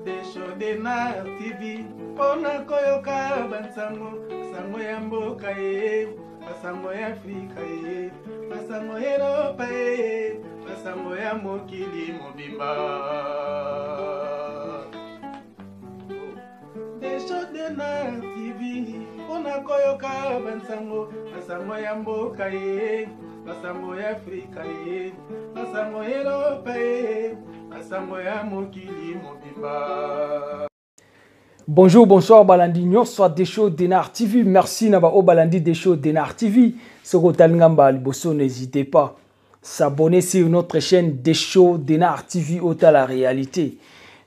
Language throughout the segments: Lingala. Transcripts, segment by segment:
Desho Denard TV mpo na koyoka bansango sango ya mboka ye basango ya Afrika ye basango ya Eropa ye basango ya mokili mobimba. Desho Denard TV mpo na koyoka bansango basango ya mboka ye basango ya Afrika ye basango ya Eropa ye basango ya mokili mobimba. Bonjour, bonsoir, Balandi nyonso Desho Denar TV. Merci na ba o Balandi Desho Denar TV. Soko talingamba liboso, n'hésitez pas. S'abonner sur notre chaîne Desho Denar TV ota la réalité.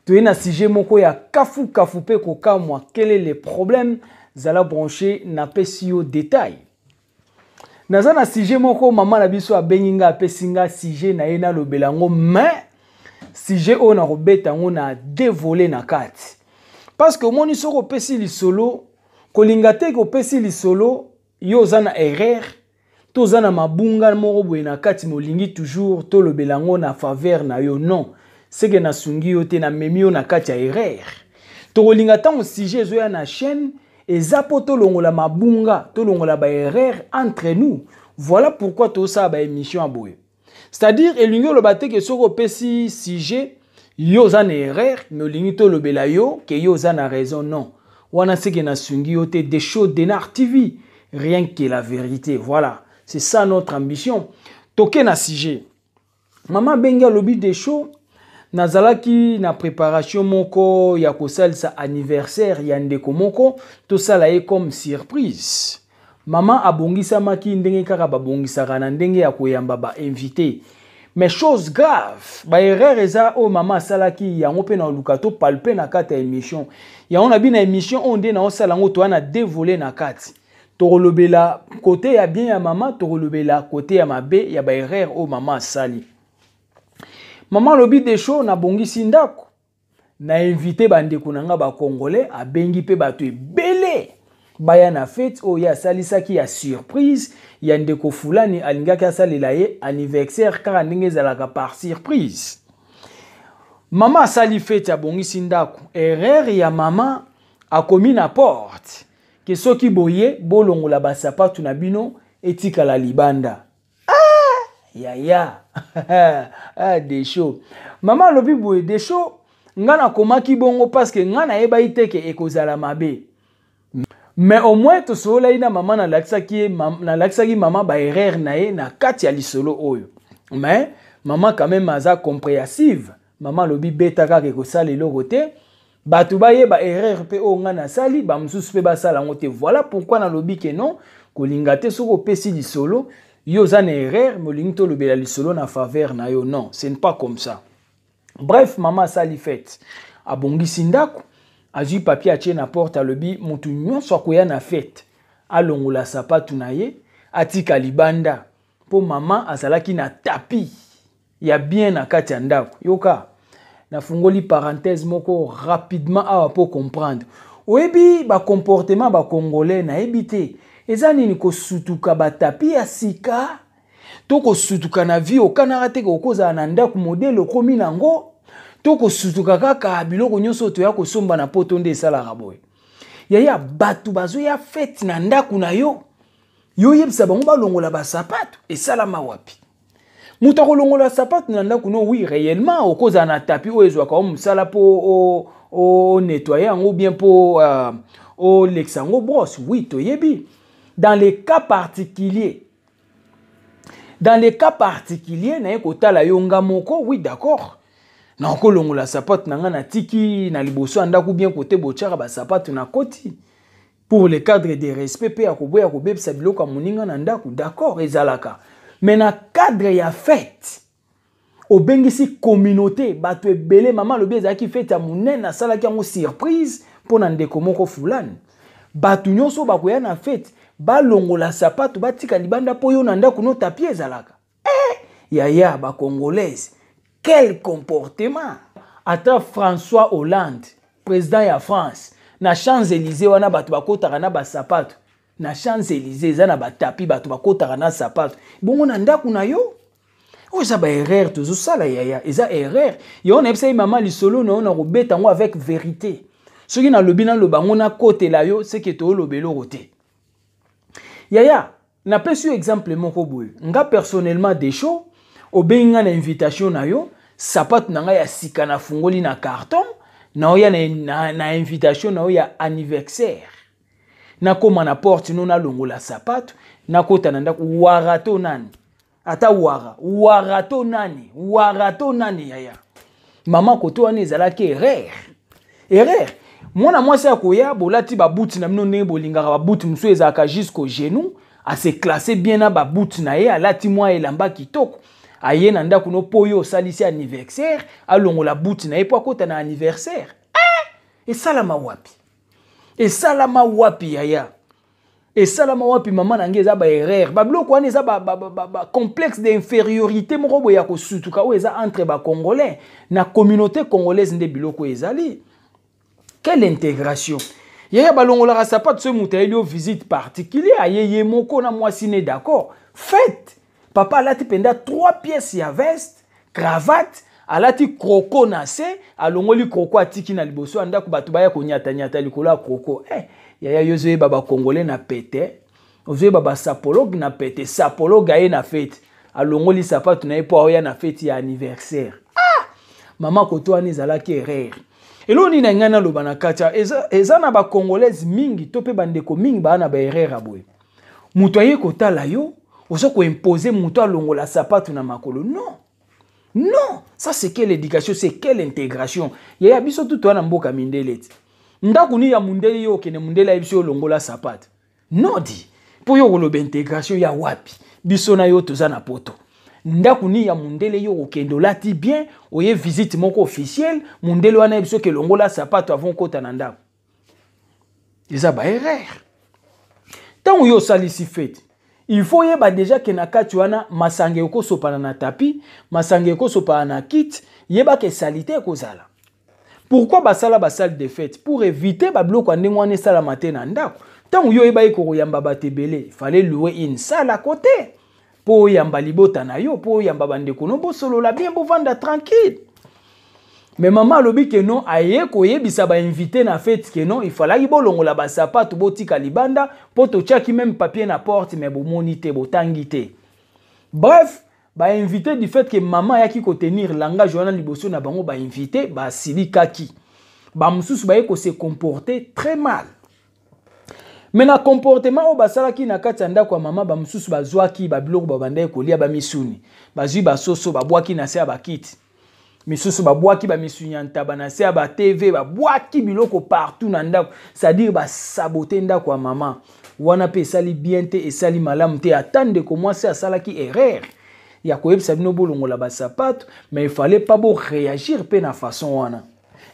Toye na sujet moko ya kafu kafu pe kokamwa. Quel est le problème? Zala branché na pesi yo détail. Naza na sujet moko mama na biso abengi nga apesi nga sujet na ye nalobela yango, mais sujet oyo nakobeta yango na deux volets na kati. Parce que omoni soki opesi lisolo, kolinga te kopesi lisolo, yo oza na erreur, to oza na mabunga moko boye na kati, molingi toujours tolobela yango na faveur na yo. Non, c'est que nasungi yo te, namemi yo na kati ya erreur. Tokolinga ntango sujet ezoya na chaîne, eza po tolongola mabunga, tolongola ba erreur entre nous. Voilà pourquoi tosala ba émission ya boye. C'est-à-dire elingi oloba te ke soki opesi sujet yo oza na erreur, mais olingi tolobela yo ke yo oza na raison. Non, wana c'est que nasungi yo te. Desho Denard TV, rien que la vérité. Voilà, c'est ça notre ambition. Toke na sujet. Mama bengi alobi Desho, nazalaki na préparation moko ya kosalisa anniversaire ya ndeko moko, tosala ye comme surprise. Mama abongisamaki ndenge kaka babongisaka na ndenge ya koyamba ba invité. Mais chose grave, ba erreur eza oyo mama asalaki yango mpe na luka to palper na kati ya émission. Yango na bina émission oyo nde na osala yango toa na deux volets na kati. Tokolobela côté ya bien ya mama, tokolobela côté ya mabe ya ba erreur oyo mama asali. Mama alobi Desho nabongisi ndako, na invité bandeko na nga ba Congolais, abengi pe bato ebele baya na fête oyo ye asalisaki ya surprise ya ndeko fulani alingaki asalela ye anniversaire kaka ndenge ezalaka par surprise. Mama asali fête, abongisi ndako. Erreur ya mama akomi na porte ke soki boye bolongola basapatu na bino etikala libanda. Ah, yaya. Ah, Desho. Mama alobi boye Desho, nga nakomaki bongo parce que nga nayebaki te ke ekozala mabe. Mais au moins tosololaki na mama, nalakisaki ye, nalakisaki mama ba erreur na ye na kati ya lisolo oyo. Mais mama quand même aza compréhensive. Mama alobi beta kaka ekosala eloko te. Bato bayeba erreur pe oyo nga nasali, ba mosusu pe basala yango te. Voilà pourquoi nalobi ke non, kolinga te soki opesi lisolo, yo oza na erreur, mais olingi tolobela lisolo na faveur na yo. Non, ce n'est pas comme ça. Bref, mama asali fête, abongisi ndako, azwi papier atie na porte, alobi motu nyonso akoya na fête alongola sapatu na ye atika libanda, po mama azalaki na tapis ya bien na kati ya ndako. Yoka, nafungoli parenthèse moko rapidement awa po comprendre. Oyebi ba comportement ba Congolais nayebi te. Eza nini kosutuka ba tapis ya sika to kosutuka na vie okanaka te okozala na ndako modèle okomi nango, to kosutuka kaka biloko nyonso toya kosomba na poto nde esalaka boye. Yaya, bato bazoya fête na ndako na yo, yo oyebisa bango balongola ba sapato, esalama wapi? Moto akolongola sapato na ndako no, oui, réellement okozala na tapis oyo ezwaka yo mosala po o nettoyer yango bien po olekisa yango brosse, oui, toyebi. Dans les cas particuliers, dans les cas particuliers, naye kotala yo nga moko, oui, d'accord. Na okolongola sapato na nga natiki na liboso ya ndako bien kote botiaka ba sapato na koti. Pour le cadre de respect pe ya koboya kobebisa biloko ya moninga na ndako, d'accord, ezalaka. Mais na cadre ya fête, obengisi communauté, bato ebele, mama alobi ezalaki fête ya monene, asalaki yango surprise mpo na ndeko moko fulani. Bato nyonso bakoya na fête, balongola sapato, batika libanda mpo yo na ndako no tapis ezalaka. Yaya, ba Congolaise, quel comportement! Ata François Hollande, président ya France, na Champs-Élysées wana bato bakotaka na ba sapato. Na Champs-Élysées eza na ba tapis, bato bakotaka na sapato. Bongo na ndako na yo? Oyo eza baerreur tozosala yaya, eza erreur. Yango nayebisaki mama lisolo na yo na kobeta yango avec vérité. Soki nalobi naloba yango nakotela yo, seke tooloba eloko te. Yaya, napesi yo exemple moko boye. Nga personnellement Desho, obengi nga na invitation na yo, sapato na ngai ya sika nafungoli na carton, naoya na invitation na yo ya anniversaire. Nakóma na porte no nalongola sapato, nakota na ndako, wara to nani? Ata wara, wara to nani? Wara to nani yaya? Mama koto wana ezalaki erreur. Erreur. Mwana mwasi akoya bolati babuti na bino ndenge bolingaka babuti mosusu ezalaka jusqu'au genou, ase classe bien na babuti na ye, alati mwa elamba kitoko. Aye na ndako no po yo osalisi anniversaire, alongola buti na ye po akota na anniversaire. Eh! Esalama wapi? Esalama wapi yaya? Esalama wapi mama na ngai? Eza ba erreur. Ba biloko wana eza ba complexe d'infériorité moko boye ya kosutuka oyo eza entre ba Congolais na communauté congolaise nde biloko ezali. Quelle intégration? Yaya balongolaka sapato soki moto ayeli yo visite particulier, aye ye moko na mwasi ne d'accord. Fête! Papa alati mpenza 3 pièces ya veste, cravate, alati croco na se, alongoli croco atiki na liboso ya ndako, bato baya konyata-nyata likolo ya croco. Yaya yo ozoyeba ba Congolais na pete, ozoyeba ba sapologue na pete, sapologue aye na fête, alongoli sapato na ye po aoya na fête ya anniversaire. Ah! Mama koto wana ezalaki erreur. Eloko nini na ngai naloba na kati ya, eza na ba Congolaises mingi to pe bandeko mingi baa na ba erreur ya boye. Moto aye kotala yo, ozo koimpose moto alongola sapato na makolo. Non. Non, ça c'est quelle éducation, c'est quelle intégration. Yaya biso tout wana mboka mindele ti. Ndako ni ya mundele yo okende mundele ayebi biso longola sapato. Non di. Po yo koloba intégration ya wapi? Biso na yo toza na poto. Ndako ni ya mundele yo okende olati bien, oye visite moko officielle, mundele wana ayebi biso ke longola sapato avant kota na ndako. Eza ba erreur. Tango yo osalisi fête, il faut yeba déjà ke na kati wana masanga ekosopana na tapis, masanga ekosopana na kit, yeba ke salité ekozala. Pourquoi basala ba salle de fête? Pour éviter ba biloko ya ndenge wana esalama te na ndako. Tango yo oyeba eko koyamba bato ebele, il fallait louer une salle à côté. Po oyamba libota na yo, po oyamba bandeko no bosolola bien, bovanda tranquille. Mais maman alobi ke non, aye koyebisa ba invité na fête ke non, il fallait bolongola ba sapato botika libanda, po totiaki même papier na porte, mais bomoni te, botangi te. Bref, ba invité du fait que maman ayaki ko tenir langage wana liboso na bango ba invité, ba silikaki. Ba mosusu baye ko se comporter très mal. Mais na comportement oyo basalaki na kati ya ndako ya mama, ba mosusu bazwaki ba biloko ba bandaki kolia ba misuni, bazwi ba soso babwaki na se ya bakiti. Misusu babwaki ba misuni ya ntaba na se ya ba TV, babwaki biloko partout na ndako, c'est-à-dire ba saboter ndako ya mama. Wana pe esali bien te, esali malamu te. Ata ndeko mwasi asalaki erreur ya koyebisa bino bolongola ba sapato, mais il fallait pas bo réagir pe na façon wana.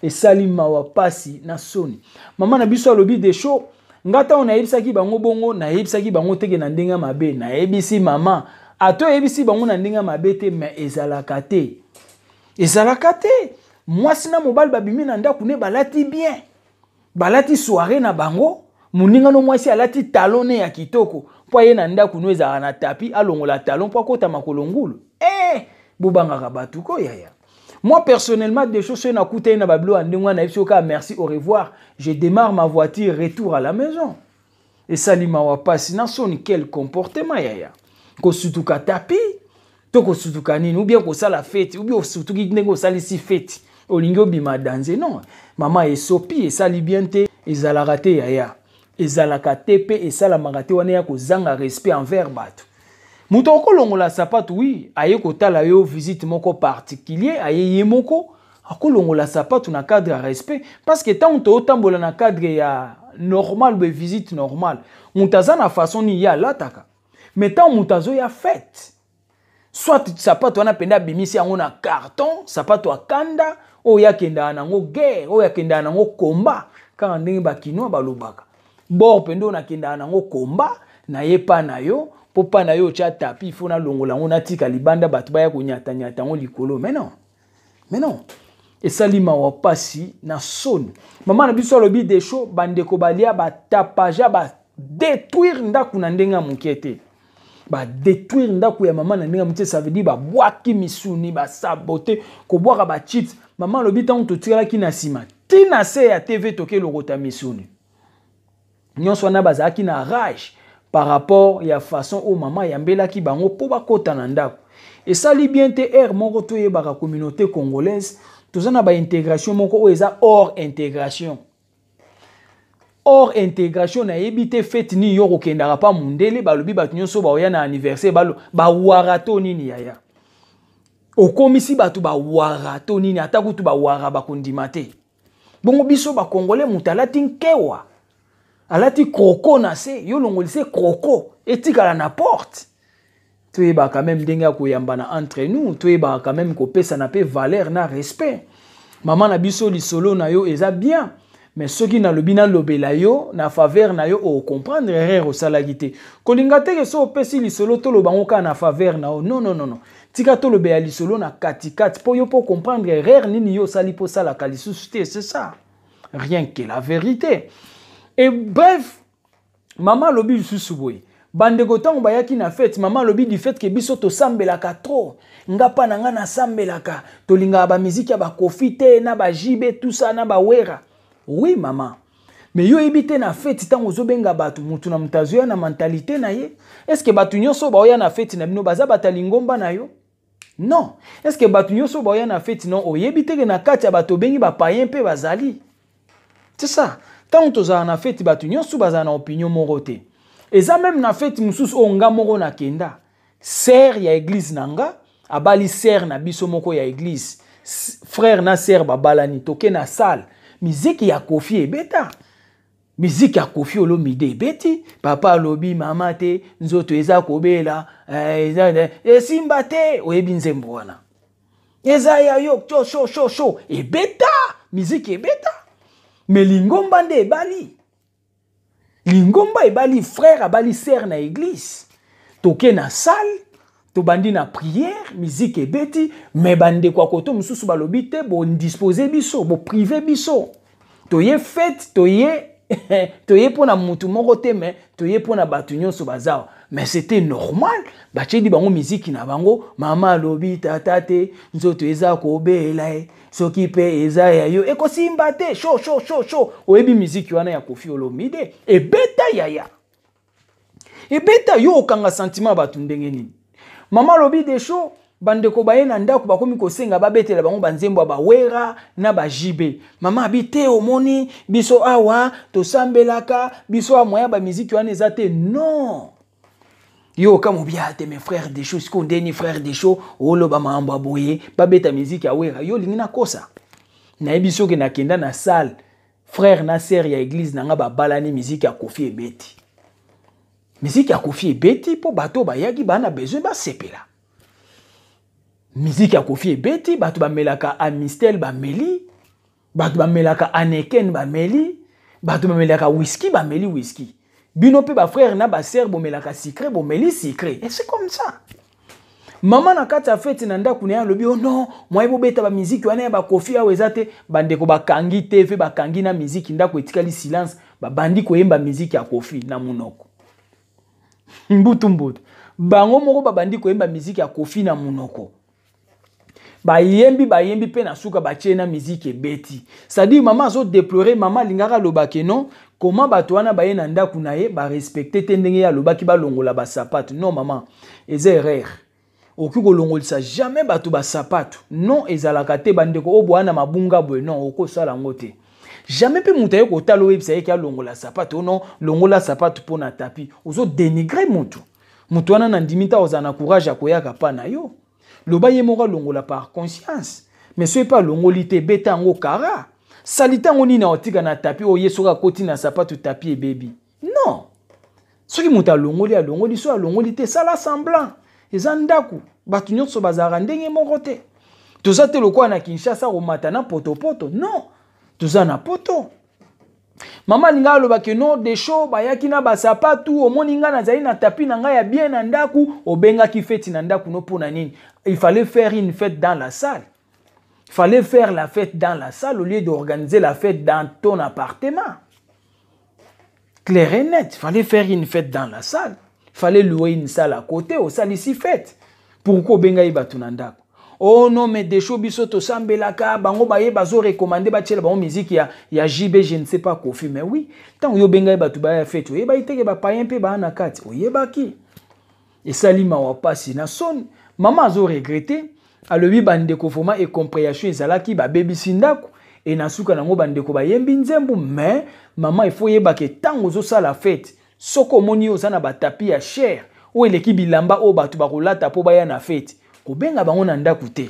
Esali mawa pasi na soni. Mama na biso alobi des choses, nga ntango nayebisaki bango bongo, nayebisaki bango teke na ndenge mabe, nayebisi mama, ato yebisi bango na ndenge mabe te, mais ezalaka te. Ezalaka te. Mwasi na mobali babimi na ndako ne balati bien. Balati soirée na bango, moninga no mwasi alati talon ne ya kitoko, po aye na ndako no ezalaka na tapis, alongola talon po akota makolo ngulu. Bobangaka bato ko yaya. Moi personnellement des choses na kuta na bablo ndengwa na biso ka merci au revoir, je démarre ma voiture retour à la maison. Et salima wa pasi na soni quel comportement yaya. Ko sutuka tapis to ko sutuka nini ou bien ko sala fête ou bien sutuki ndenge osalisi fête olingi obima danser non. Mama esopi esali bien te ezalaka te yaya. Ezalaka te pe esalamaka te wana ya kozanga respect envers bato. Moto akolongola sapato, oui, aye kotala yo visite moko particulier, aye ye moko akolongola sapato na cadre ya respect, parce que tant totambola na cadre ya normal be visite normale, moto aza na façon ni ya lataka. Mais tant moto azo ya fête, soit sapato wana penda abimisi yango na carton, sapato akanda, oyo akendaka nango guerre, oyo akendaka nango combat, kaka ndenge ba kinois balobaka. Bord pendo nakendaka nango combat, na ye pa na yo, po pa na yo otya tapis, il faut nalongola yango natika libanda bato baya konyata-nyata yango likolo. Mais non, mais non. Esali mawa pasi na soni. Mama na biso alobi des choses, bandeko balia ba tapaja ba détruire ndako na ndenge ya moke te. Badétruire ndako ya mama na ndenge ya motie, ça veut dire babwaki misuni, basabote, kobwaka bachips. Mama alobi ntango totikalaki na nsima ntina se ya TV, toke lokota misuni nyonso wana. Bazalaki na rage par rapport ya façon oyo mama ayambelaki bango mpo bakɔta na ndako. Esali bien te. Aire moko toyebaka, communauté congolaise toza na baintégration moko oyo eza hors intégration, hors intégration. Nayebi te fête nini yo kokendaka pa mundele, balobi bato nyonso baoya na anniversaire bawara to nini. Yaya, okomisi bato bawara to nini? Ata kutu bawara bakondima te. Bongo biso bakongole, moto alati nkewa, alati kroko na se, yo longolise kroko etikala na porte. Toyebaka même ndenge ya koyambana entre nous, toyebaka quand même kopesana mpe valeur na respect. Mama na biso, lisolo na yo eza bien, mais soki nalobi nalobela yo na faveur na yo, ocomprendre erreur osalaki te. Kolinga teke so opesi lisolo, toloba ngo kaka na faveur na yo. Non, non, non, non, tika tolobela lisolo na katikati mpo yo mpo comprendre erreur nini yo osali mpo osalaka lisusu te. C'est ça, rien que la vérité. Et bref, mama alobi lisusu boye: bandeko ntango bayaki na fête, mama alobi du fait ke biso tosambelaka trop, nga mpa na nga nasambelaka, tolingaka bamiziki ya baKoffi te na baJB, tout ça, na baWerra. Oui mama, mais yo oyebi te na fête ntango ozobenga bato, motu na moto azoya na mentalité na ye. Est-ce bato nyonso baoya na fête na bino baza bato ya lingomba na yo? Non. Est-ce bato nyonso baoya na fête? Non. Oyebi teke na kati ya bato obengi, bapayen mpe bazali. C'est ça, ntango tozala na fête, bato nyonso bazala na opinion moko te. Eza même na fête mosusu oyo nga moko nakenda, sœur ya église na nga abali sœur na biso moko ya église, frère na sœur babalani. Toke na salle, miziki ya Koffi ebeta, miziki ya Koffi Olomide ebeti. Papa alobi mama te, nzoto eza kobela, eh, esimba te. Oyebi nzembo wana eza ya yo sho sho sho sho. Ebeta miziki, ebeta, mais lingomba nde ebali, lingomba ebali, frère abali sœur na église. Toke na salle, tobandi na prière, miziki ebeti, mais bandeko ya koto mosusu balobi te, bondispose biso, boprive biso. Toye fête, toye mpo na mutu moko te, mais toye mpo na bato nyonso bazawa. Mais c'était normal, batieli bango miziki na bango. Mama alobi tata te, nzoto eza kobela ye, soki mpe eza ya yo ekosimba te, sho sho sho sho. Oyebi miziki wana ya Koffi Olomide ebeta, yaya, ebeta. Yo okanga sentiment ya bato ndenge nini? Mama alobi de show, bandeko baye na ndako, bakomi kosenga babetela bango banzembo ya baWerra na baJB. Mama abi te, omoni biso awa tosambelaka, biso awa moya bamiziki wana eza te. Non, yo oka mobia te. Mes frères des choses, sikoyo ndeni frère des choses oloba makambo ya boye, babeta miziki ya Werra, yo olingi nakosa? Nayebi soki nakenda na salle, frère na sœur ya église na nga babalani, miziki ya Koffi ebeti, miziki ya Koffi ebeti mpo bato bayaki baa na besoin basepela. Miziki ya Koffi ebeti, bato bamelaka Amstel bameli, bato bamelaka Heineken bameli, bato bamelaka whisky bameli whisky. Bino mpe bafrère na basœur bomelaka sucré, bomeli sucré, et c'est comme ça. Mama na kati ya fête na ndako na ye alobi: oh non, moye bobeta bamiziki wana ya baKoffi awa eza te. Bandeko bakangi TV, bakangi na miziki, ndako etikali silence, babandi koyemba miziki ya Koffi na monoko mbutu mbutu. Bango moko babandi koyemba miziki ya Koffi na monoko, bayembi, bayembi mpe na suka batie na miziki ebeti. C'est-à-dire mama azodéplore, mama alingaka aloba ke non, comment bato wana baye na ndako na ye, barespecte te ndenge ye alobaki balongola basapato. Non mama, eza erreur. Okoki kolongolisa jamais bato basapato, non, ezalaka te. Bandeko oyo boya na mabunga boye, non, okosala yango te jamais. Mpe moto aye kotala, oyebisa ye ke alongola sapato? Non, longola sapato mpo na tapis, ozodénigre motu. Moto wana na ndimi ta ozala na courage ya koyaka pa na yo. Loba ye moko alongola par conscience, mais soki mpe alongoli te, ebeta yango kara sali ntango nini aotika na tapis oyo ye soki akoti na sapato, tapis ebebi. Non, soki moto alongoli, alongoli. So alongoli te, sala semblant. Eza ndako, bato nyonso bazalaka ndenge moko te. Toza te lokola na Kinshasa komata na potopoto. Non, toza na poto. Mama alinga alobaki non, de show bayaki na basapatu, omoni ngai nazali na tapis na ngai ya bien na ndako. Obengaki feti na ndako no mpo na nini? Il fallait faire une fête dans la salle, il fallait faire la fête dans la salle au lieu d'organiser la fête dans ton appartement. Clair et net, il fallait faire une fête dans la salle. Fallait louer une salle à côté, osalisi fête. Pourquoi obengai bato na ndako? Oh non, mais Desho, biso tosambelaka, bango baye bazo recommander batiela bango musique ya JB, je ne sais pas, Kofi. Mais oui, ntango yo obengai bato baya fête, oyebaki te ke bapayen mpe baa na kati, oyebaki. Esali mawa, pasi na soni. Mama azo regretter, alobi bandeko vraiment incompréhension ezalaki, babebisi ndako e na suka nango bandeko bayembi nzembo. Mais mama, il faut oyebaka, ntango ozosala fête, soki omoni oza na batapis ya cher oyo eleki bilamba oyo bato bakolata mpo baya na fête, kobenga bango na ndako te,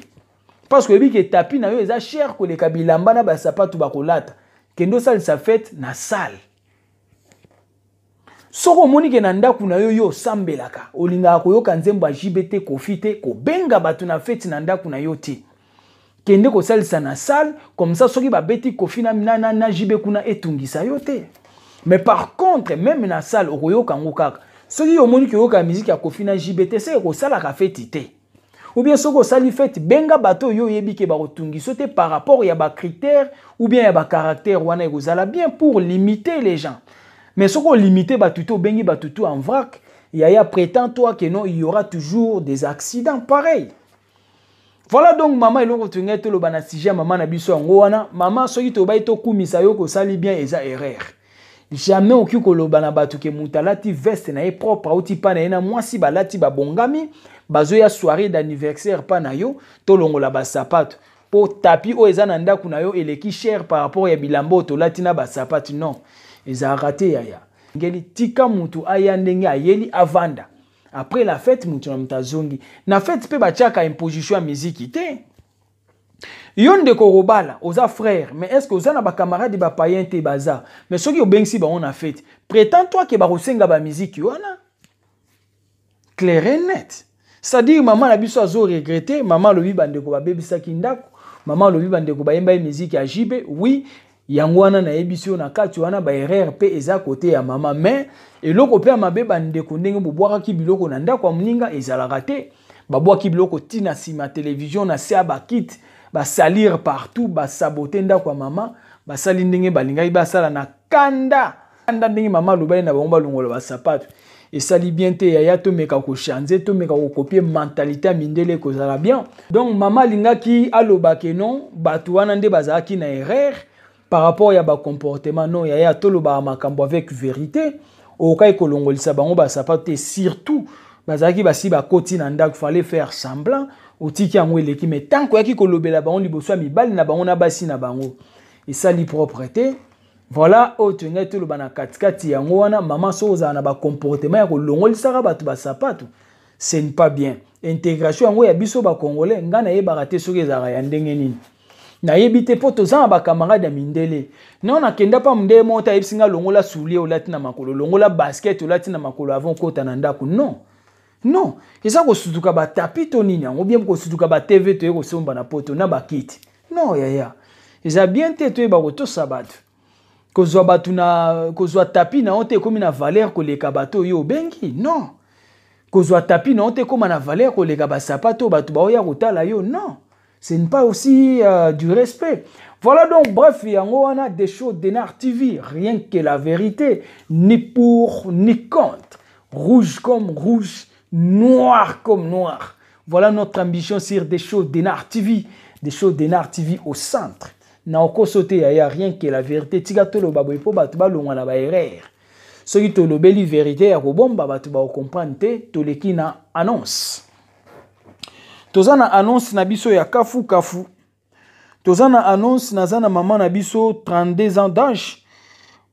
parce que oyebi ke tapis na yo eza cher koleka bilamba na basapatu bakolata. Kende osalisa fête na salle. Soki omoni ke na ndako na yo, yo osambelaka, olingaka koyoka nzembo ya JB te, Kofi te, kobenga bato na fête na ndako na yo te. Kende kosalisa na salle, comme ça soki babeti Kofi na JB kuna, etungisa yo te. Mais par contre, même na salle okoyoka yango kaka. Soki omoni koyoka musique ya Kofi na JB te, seke kosalaka fête te. Ou bien soki osali fête, benga bato oyo oyebi ke bakotungisa te par rapport ya bacritère ou bien ya bacaractère wana, ekozala bien pour limiter les gens. Mais soki olimite bato te, obengi bato tout en vrac, yaya, prétends-toi que non, il y aura toujours des accidents pareils. Voilà donc, mama, eloko tolingai toloba na sujet ya mama na biso yango wana. Mama, soki tobai tokumisa yo kosali bien, eza erreur. Jamais okoki koloba na bato ke moto alati veste na ye propre, auti mpa na ye na mwasi, balati, babongami, bazoya soirée d'anniversaire mpa na yo, tolongola basapato mpo tapis oyo eza na ndako na yo eleki cher par rapport ya bilamba oyo tolati na basapato. Non, ezalaka te, yaya. Ngeli tika mutu aya ndenge ayeli, avanda. Après la fête, mutu na mutu azongi. Na fête mpe batiaka imposition ya miziki te. Yo ndeko kobala, oza frère, mais est ce que oza na bacamarade bapayen te? Baza. Mais soki obengisi bango na fête, prétends toi ke bakosenga bamiziki wana clair et net. C'est-à-dire, mama na biso azo regretter. Mama alobi bandeko babebisaki ndako. Mama alobi bandeko bayemba ye miziki ya JB. Oui, yango wana nayebisi yo, na kati wana baerreur mpe eza kote ya mama. Mais eloko mpe ya mabe, bandeko, ndenge bobwakaki biloko na ndako ya moninga, ezalaka te. Babwaki biloko ntina nsima télévision, na se ya bakiti, basalir partout, basaboter ndako ya mama. Basali ndenge balingaki basala na kanda kanda. Ndenge mama alobali na bango balongola basapato, esali bien te, yaya. Tomeka kochanger, tomeka kocopier mentalité ya mindele, ekozala bien. Donc mama alingaki aloba ke non, bato wana nde bazalaki na erreur par rapport ya bacomportement. Non, yaya, tolobaka makambo avec vérité. Okokaki kolongolisa bango basapato te, surtout bazalaki basi bakoti na ndako. Fallait faire semblant, otiki yango eleki. Mais tant koyaki kolobela bango liboso ya mibali na bango na basi na bango, esali propre te. Voilà oyo tolingai toloba na katikati yango wana. Mama, soki ozala na bacomportement ya kolongolisaka bato basapato, ce n'est pas bien. Intégration yango ya biso bacongolais, ngai nayebaka te soki ezalaka ya ndenge nini, nayebi te, mpo toza na bacamarade ya mindele. Non, nakenda mpa mondele moko te ayebisi nga: "Longola soulier olati na makolo, longola basket olati na makolo avant okota na ndako." Non, non, eza kosutuka batapis to nini yango, bien kosutuka batv toye kosomba na poto na bakiti. Non, yaya, eza bien te. Toyeba kotosa bato. Kozwa bato na kozwa tapis na yo te ekómi na valeur koleka bato oyo obengi. Non, kozwa tapis na yo te ekóma na valeur koleka basapato oyo bato baoya kotala yo. Non, ce n'est pas aussi du respect. Voilà donc, bref, yango wana. Des shows Denar TV, rien que la vérité, ni pour ni contre, rouge comme rouge, noir comme noir. Voilà notre ambition sur des shows Denar TV. Des shows Denar TV au centre na okoso te, yaya, rien que la vérité. Tika toloba boye mpo bato balongwa na baerreur. Soki tolobeli vérité ya kobomba, bato bakocomprendre te. Toleki na annonce. Toza na annonce na biso ya kafu kafu. Toza na annonce. Naza na mama na biso, 32 ans d'âge.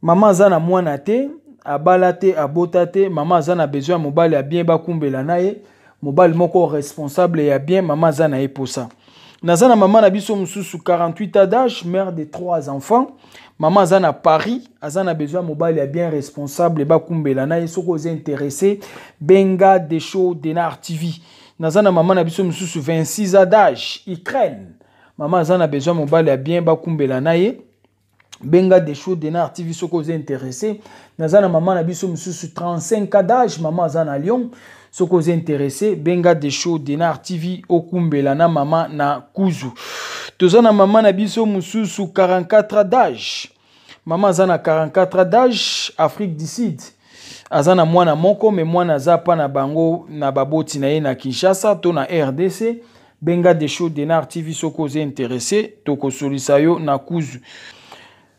Mama aza na mwana te, abala te, abota te. Mama aza na besoin ya mobali ya bien, bakumbela na ye, mobali moko responsable ya bien. Mama aza na ye posa. Naza na mama na biso mosusu, 48 ans d'âge, mère de trois enfants. Mama aza na Paris, aza na besoin ya mobali ya bien, responsable, bakumbela na ye. Soki oza intéressé, benga Desho Denar TV. Naza na mama na biso mosusu, 26 ans d'âge, Ukraine. Mama aza na besoin mobali ya bien, bakumbela na ye. Benga Desho Denar TV soki oza intéressé. Naza na mama na biso mosusu, 35 ans d'âge. Mama aza na Lyon. Soki oza intéressé, benga Desho Denar TV, okumbela na mama na kuzu. Toza na mama na biso mosusu, 44 ans d'âge. Mama aza na 44 ans d'âge, Afrique du Sud. Aza na mwana moko, me mwana aza pa na bango na baboti na ye na Kinshasa to na RDC. Benga Desho Denar TV soki oza intéressé, tokosolisa yo na kuzu.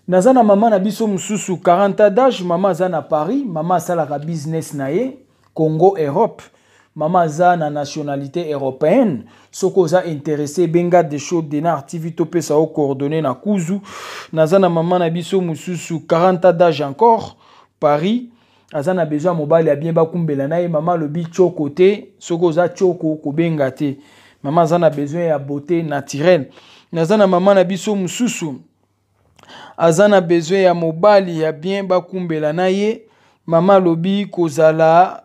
Naza na mama na biso mosusu 40 ans d'âge, mama aza na Paris, mama asalaka business na ye Congo Europe. Mama aza na nationalité européenne. Soki oza intéressé, benga Desho Denar TV, topesa yo coordonnées na kuzu. Naza na mama na biso mosusu 40 ans d'âge encore, Paris, aza na besoin ya mobali ya bien bakumbela na ye. Mama alobi tioko te, soki oza tioko kobenga te. Mama aza na besoin ya beauté naturelle. Naza na mama na biso mosusu aza na besoin ya mobali ya bien bakumbela na ye. Mama alobi kozala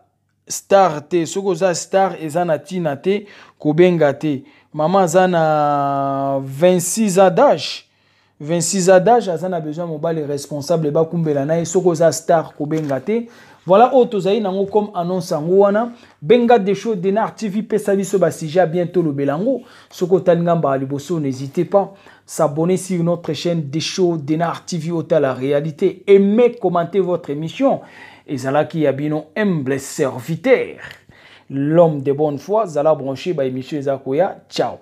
star te, soki oza star eza na ntina te, kobenga te. Mama aza na 26 ans d'âge, 26 ans d'âge, aza na besoin mobali responsable bakumbela na ye. Soki oza star kobenga te. Voilà oyo tozali nango comme annonce yango wana. Benga Desho Denar TV, pesa biso basujet bien tolobela yango. Soki otali ngamba ya liboso, n'hésitez pas s'abonner sur notre chaîne Desho Denar TV, otala réalité. Aimez, commentez votre émission. Ezalaki ya bino humble serviteur, l'homme de bonne foi. Zala branché, ba émission eza koya. Ciao.